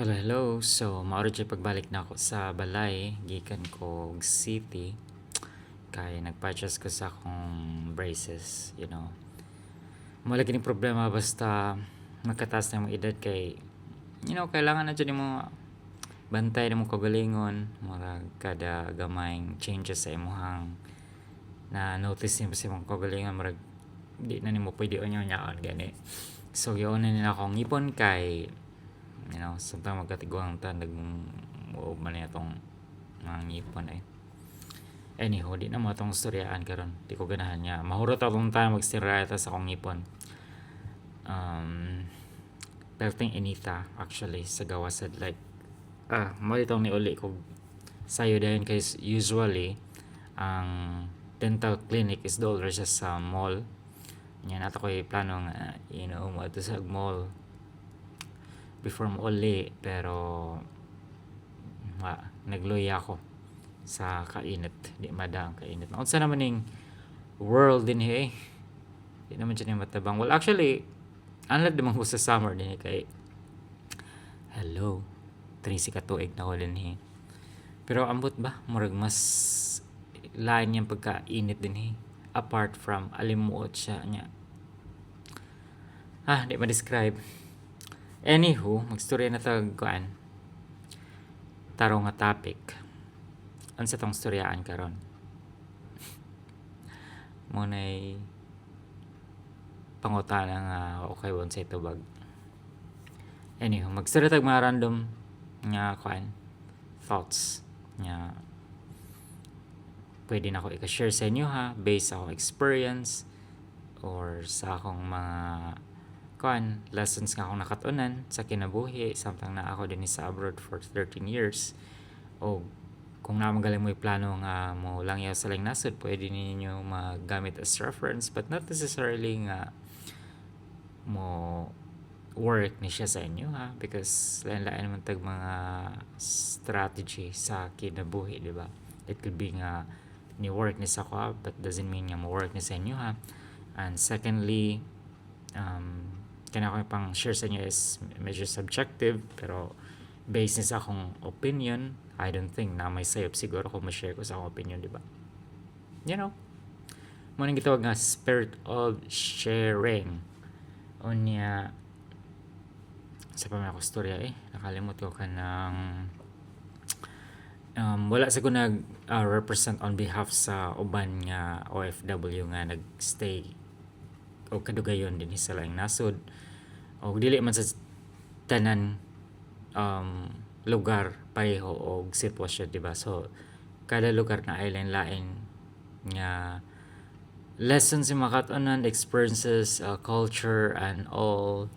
Hello, hello. So, mao ra pagbalik nako sa balay gikan ko og city kay nag-purchase ko sa akong braces. Mao lagi ning problema basta magkataas na imong edad kay kailangan na jud nimo bantay nimong kaugalingon, murag kada gamayng changes sa imong na notice nimo sa imong kaugalingon, murag di na nimo pwede unya-unyaon gani. So giuna nila akong ngipon kay samtang magkatiguang ta, nag muog man ni atong mga ngipon eh. Anyhow, di na mo atong istoryaan karon. Di ko ganahan nga mahurot atong time magstorya ta sa akong ngipon. Perting inita actually sa gawas sad, like mao itong niuli ko sayo dayon kay usually ang dental clinic is dool ra siya sa mall. Nya naa koy plano nga moadto sa mall before mouli, pero wa, nagluya ako sa kainit. Di mada ang kainit. Unsa naman ning world dinhi eh, di naman siya matabang. Well, actually, anlad naman ko sa summer dinhi kay hello, 13 ka tuig na ko dinhi, pero ambot ba, murag mas lain yung pagkainit dinhi, apart from alimuot siya nya. Ah, di ma-describe. Anywho, magstorya na tag kuan, tarong nga topic. Unsa tong storyaan karon? Mao nay pangutana nga okay unsay tubag. Anywho, magstorya tag mga random nga kuan, thoughts nga pwede na ako i-share sa inyo ha, based sa akong experience or sa akong mga kuan, lessons nga akong nakatunan sa kinabuhi samtang naa ako dinhi sa abroad for 13 years. O kung naa man mo'y plano nga mo langyaw sa laing nasod, pwede ninyo magamit as reference, but not necessarily nga mo work ni siya sa inyo ha, because lain-lain naman tag mga strategy sa kinabuhi, di ba? It could be nga ni work ni sa ako, but doesn't mean nga mo work ni sa inyo ha. And secondly, kana ko pang share sa inyo is medyo subjective, pero based ni sa akong opinion. I don't think na may sayop siguro kung ma-share ko sa akong opinion, di ba? Mao nang gitawag nga spirit of sharing. Unya, sa pa man ako storya eh, nakalimot ko. Kanang wala sa ko nag represent on behalf sa uban nga OFW nga nagstay o kadugayon dinhi sa laing nasod, o dili man sa tanan lugar pareho og sitwasyon, di ba? So kada lugar na ay lain-lain nga lessons yung makatunan, experiences, culture and all.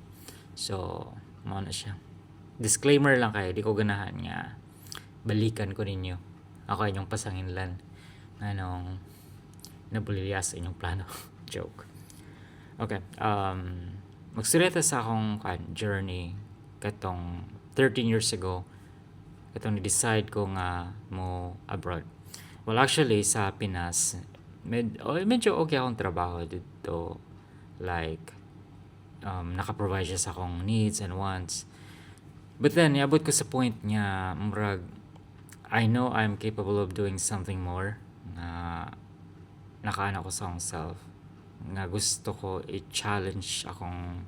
So mao na siya. Disclaimer lang kayo, di ko ganahan nga balikan ko ninyo. Ako inyong pasanginlan nganong nabulilya sa inyong plano. Joke. Okay, magstorya ta sa akong kan, journey katong 13 years ago, katong ni-decide ko nga mo abroad. Well, actually, sa Pinas, oh, medyo okay akong trabaho dito. Like, naka-provide siya sa akong needs and wants. But then, niabot ko sa point nga, murag, I know I'm capable of doing something more nga nakaana ko sa akong self nga gusto ko i-challenge akong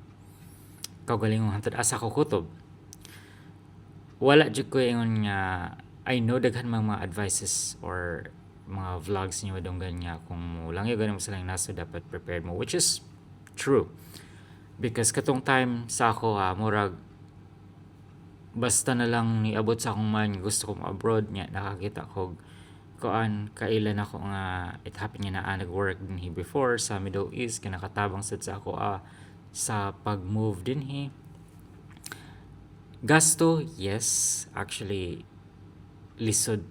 kaugalingon hantod asa ko kutob. Wala jud ko ingon nga I know daghan mga advices or mga vlogs niyo madunggan nga kung mo langyaw gani mo sa laing nasod, dapat prepared mo, which is true, because katong time sa ako ha, murag basta na lang niabot sa akong mind, gusto ko mo-abroad. Nya nakakita ko kuan, kailan ako nga it happened nga naa nag-work dinhi before sa Middle East kay nakatabang sad sa ako sa pag-move dinhi. Gasto, yes, actually lisod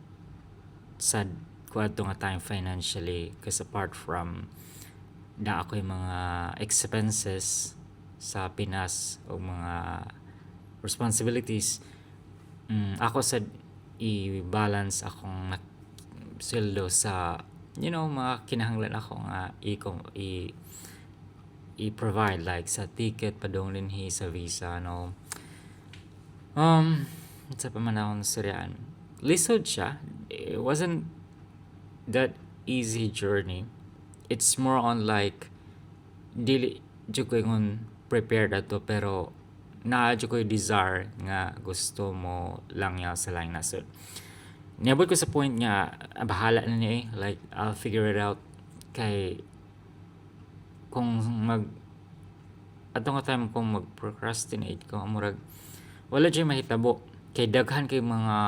sad ko adto nga time financially, because apart from na ako'y mga expenses sa Pinas o mga responsibilities, ako sad i-balance akong sweldo sa mga kinahanglan ako nga i i-provide, like sa ticket padung dinhi, sa visa, no. Unsa pa man akong istoryaan? Lisod siya. It wasn't that easy journey. It's more on like dili jud ko ingon prepared ato, pero naa jud ko'y desire nga gusto mo langyaw sa laing nasod. Niabot ko sa point nga ah, bahala na ni eh. Like, I'll figure it out kay kung mag ato nga time, kung mag-procrastinate ko, murag wala jud mahitabo kay daghan kay mga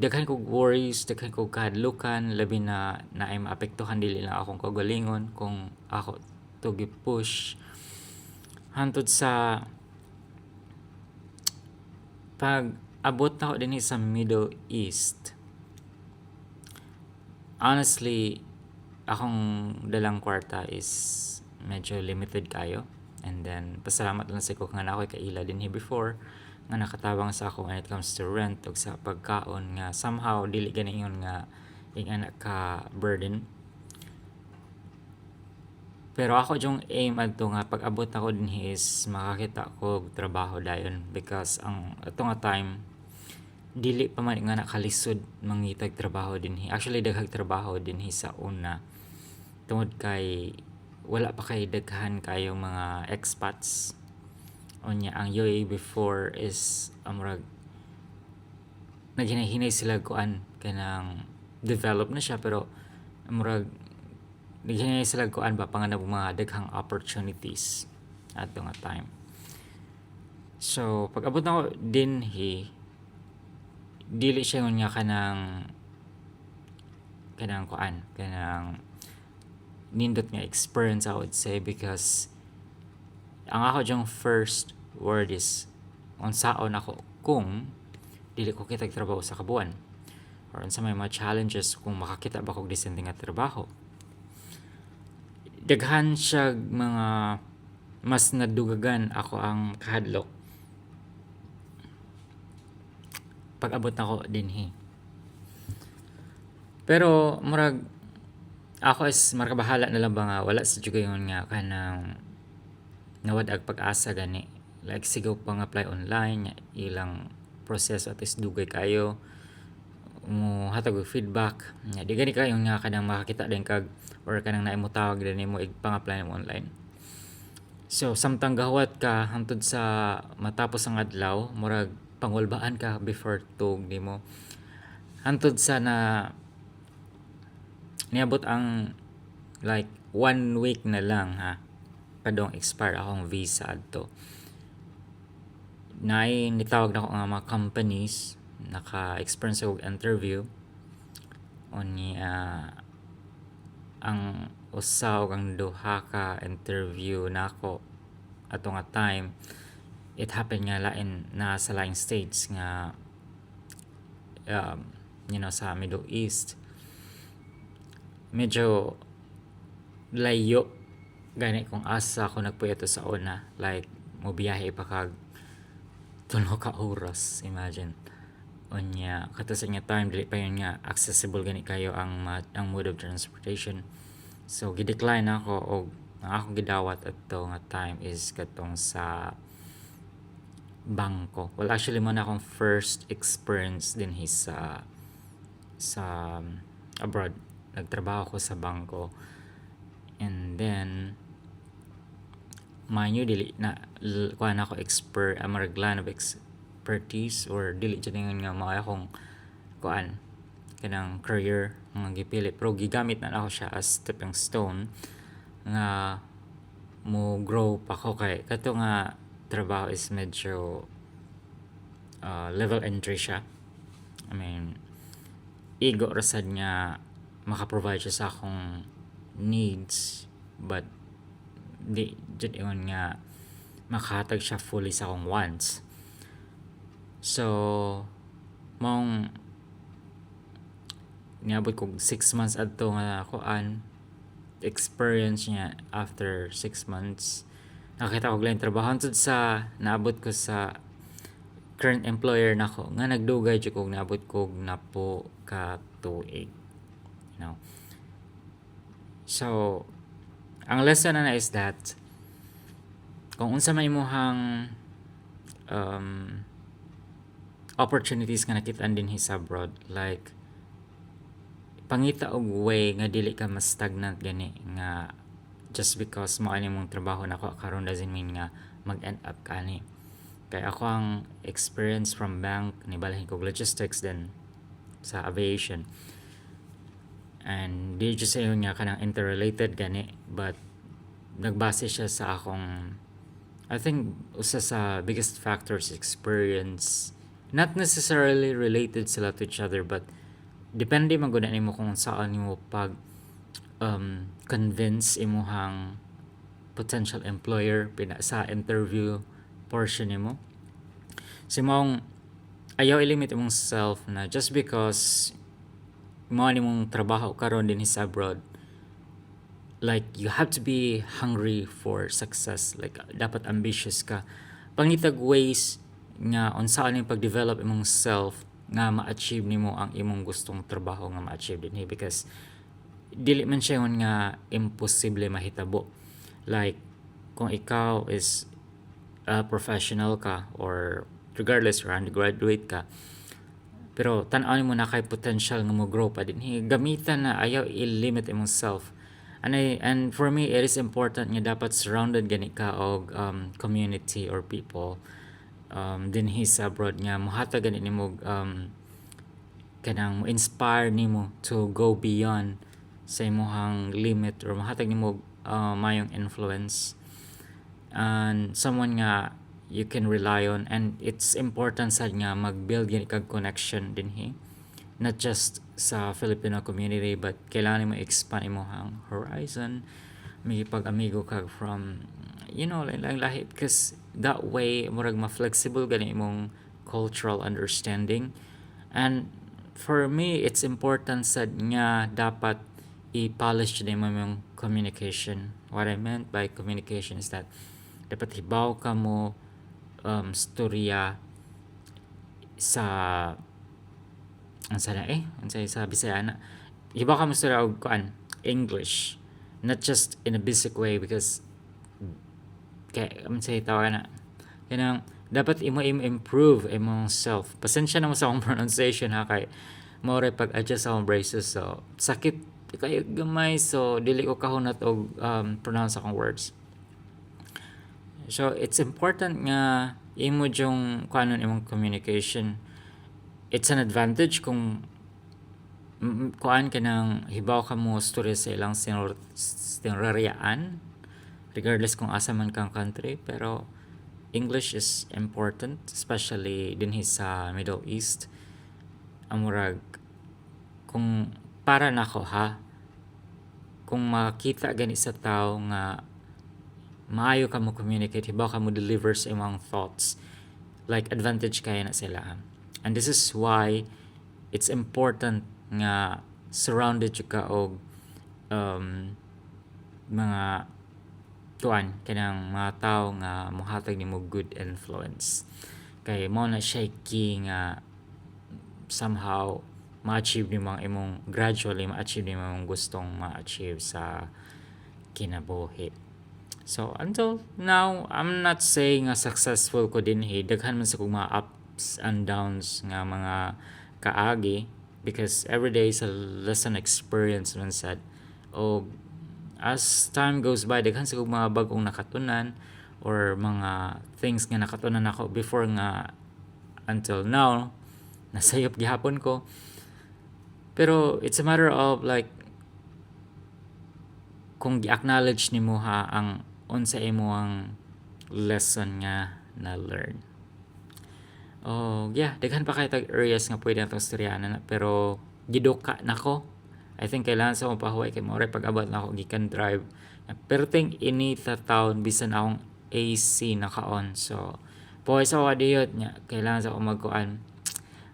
daghan kog worries, daghan kog kahadlukan, labi na naay maapektuhan, dili lang akong kaugalingon kung ako to gi-push. Hantod sa pag abot nako dinhi sa Middle East, honestly, akong dalang kwarta is medyo limited kayo. And then pasalamat lang sa ko nga naa ko'y kaila dinhi before nga nakatabang sa ako when it comes to rent ug sa pagkaon nga somehow dili gani ingon nga ingana ka burden. Pero ako jung aim adto nga pag abot nako dinhi is makakita ko og trabaho dayon because ang ato nga time, dili pa man nga nakalisod mangitag trabaho dinhi. Actually, daghang trabaho dinhi sa una tungod kay wala pa kay daghan kayong mga expats. Unya ang UAE before is murag naghinay-hinay sila kuan, kanang develop na siya pero murag naghinay sila kuan ba, panganab mga daghang opportunities ato nga time. So pag abot nako dinhi, dili siya nga kanang kanang kuan, kanang nindot nga experience, I would say, because ang ako jung first word is unsaon ako kung dili ko kitag trabaho sa kabuan or unsa may mga challenges kung makakita ba kog decent nga trabaho. Daghan siya mga mas nadugagan ako ang kahadlok pag abot nako dinhi. Pero murag ako is makabahala na lang ba nga wala sa jud ingon nga kanang nawad-ag pag-asa gani. Like, sige pang apply online, ilang proseso at is dugay kayo mo hatag og feedback. Nya di gani kayo nga kanang makakita din kag or kanang naay motawag din nimo pang-apply nimo online. So samtang gahuwat ka hangtod sa matapos ang adlaw, murag pangulbaan ka before tug nimo. Hantod sa na niabot ang like one week na lang ha padong expire akong visa adto. Naay nitawag nako nga mga companies, naka-experience og interview. Unya ang usa ug ang duha ka interview nako ato nga time, it happened nga lain na sa laing states nga sa Middle East. Medyo layo gani kung asa ako nagpuyo sa una, like mobiyahe pa kag 3 ka oras, imagine. Unya kato sa nga time, dili pa yun nga accessible gani kayo ang mode of transportation. So gi-decline ako og ang akong gidawat adto nga time is katong sa bangko. Well, actually, mao na akong first experience dinhi sa abroad. Nagtrabaho ko sa bangko and then, mind you, dili na kuan ako expert, murag line of expertise or dili jud ingon nga mao akong kuan, kanang career nga gipili, pero gigamit na nako siya as stepping stone nga mo grow pa ko kay kato nga trabaho is medyo level entry siya. I mean, igo ra sad nga maka-provide siya sa akong needs, but di jud ingon nga makahatag siya fully sa akong wants. So maong niabot kog 6 months adto nga kuan, experience niya. After 6 months, nakakita ko laing trabaho hangtod sa naabot ko sa current employer nako nga nagdugay jud kog, naabot kog napo ka tuig. So ang lesson na is that kung unsa man imong opportunities nga nakitaan dinhi sa abroad, like pangita og way nga dili ka mas stagnant gani, nga just because mao ani mong trabaho nakuha karon doesn't mean nga mag-end up ka ani. Kay ako ang experience, from bank nibalhin kog logistics, then sa aviation, and di jud sa ingon nga kanang interrelated gani, but nagbase siya sa akong, I think, usa sa biggest factors, experience. Not necessarily related sila to each other, but depende man gud na nimo kung saan nimo pag convince imuhang potential employer pina sa interview portion nimo. So maong ayaw i-limit imong self na just because mao ni mong trabaho karon dinhi sa abroad. Like, you have to be hungry for success, like dapat ambitious ka. Pangitag ways nga unsaon ning pag-develop imong self nga ma-achieve nimo ang imong gustong trabaho nga ma-achieve dinhi, because dili man siya ingon nga imposible mahitabo. Like kung ikaw is a professional ka or regardless or undergraduate ka, pero tan-aw nimo na kay potential nga mo grow pa dinhi, gamitan na. Ayaw i-limit imong self. And for me, it is important nga dapat surrounded gani ka og community or people dinhi sa abroad nga mohatag gani nimo, kanang mo inspire nimo to go beyond sa imong limit or mohatag nimo mayong influence and someone nga you can rely on. And it's important sad nga mag-build gani kag connection dinhi, not just sa Filipino community, but kailangan nimo expand imong horizon, makipag-amigo kag from lain lahi, because that way murag ma-flexible gani imong cultural understanding. And for me, it's important sad nga dapat i-polish nimo imong communication. What I meant by communication is that dapat hibaw ka mo storya sa, unsa na eh, unsa sa Bisaya na, hibaw ka mo storya og kuan, English, not just in a basic way, because kay unsay tawag na, kanang dapat imo improve imong self. Pasensya na mo sa akong pronunciation ha, kay mao ray pag-adjust sa akong braces, so sakit kayo gamay, so dili ko kahunat og pronounce akong words. So it's important nga imo jung kuanon imong communication. It's an advantage kung kuan ka nang hibaw ka mo storya sa ilang sinorariaan, regardless kung asa man kang country, pero English is important, especially dinhi sa Middle East. Ang murag kung para nako ha, kung makita gani sa tao nga maayo ka mo communicate, hibaw ka mo deliver sa imong thoughts, like advantage kaya na sila. And this is why it's important nga surrounded jud ka og mga tuan, kanang mga tawo nga mohatag nimo good influence, kay mao na siya key nga somehow ma-achieve nimo ang imong, gradually ma-achieve nimo ang gustong ma-achieve sa kinabuhi. So until now, I'm not saying nga successful ko dinhi. Daghan man sa kong mga ups and downs nga mga kaagi, because every day is a lesson experience man sad. O as time goes by, daghan sa kong mga bag-ong nakatunan or mga things nga nakatunan ako before nga until now nasayop gihapon ko. Pero it's a matter of like kung gi-acknowledge nimo ha ang unsa imo ang lesson nga na learn. Oh, yeah, daghan pa kay tag areas nga pwede natong istoryahan na, pero giduka nako. I think kailangan sa akong pahuway kay mao pag-abot nako gikan drive. Perting init sa town bisan akong AC naka-on. So, puway sa ako kadiyot nya, kailangan sa ako magkuan,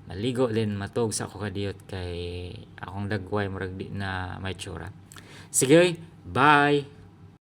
maligo din, matug sa ako kadiyot kay akong dagway murag di na may tsura. Sige, bye.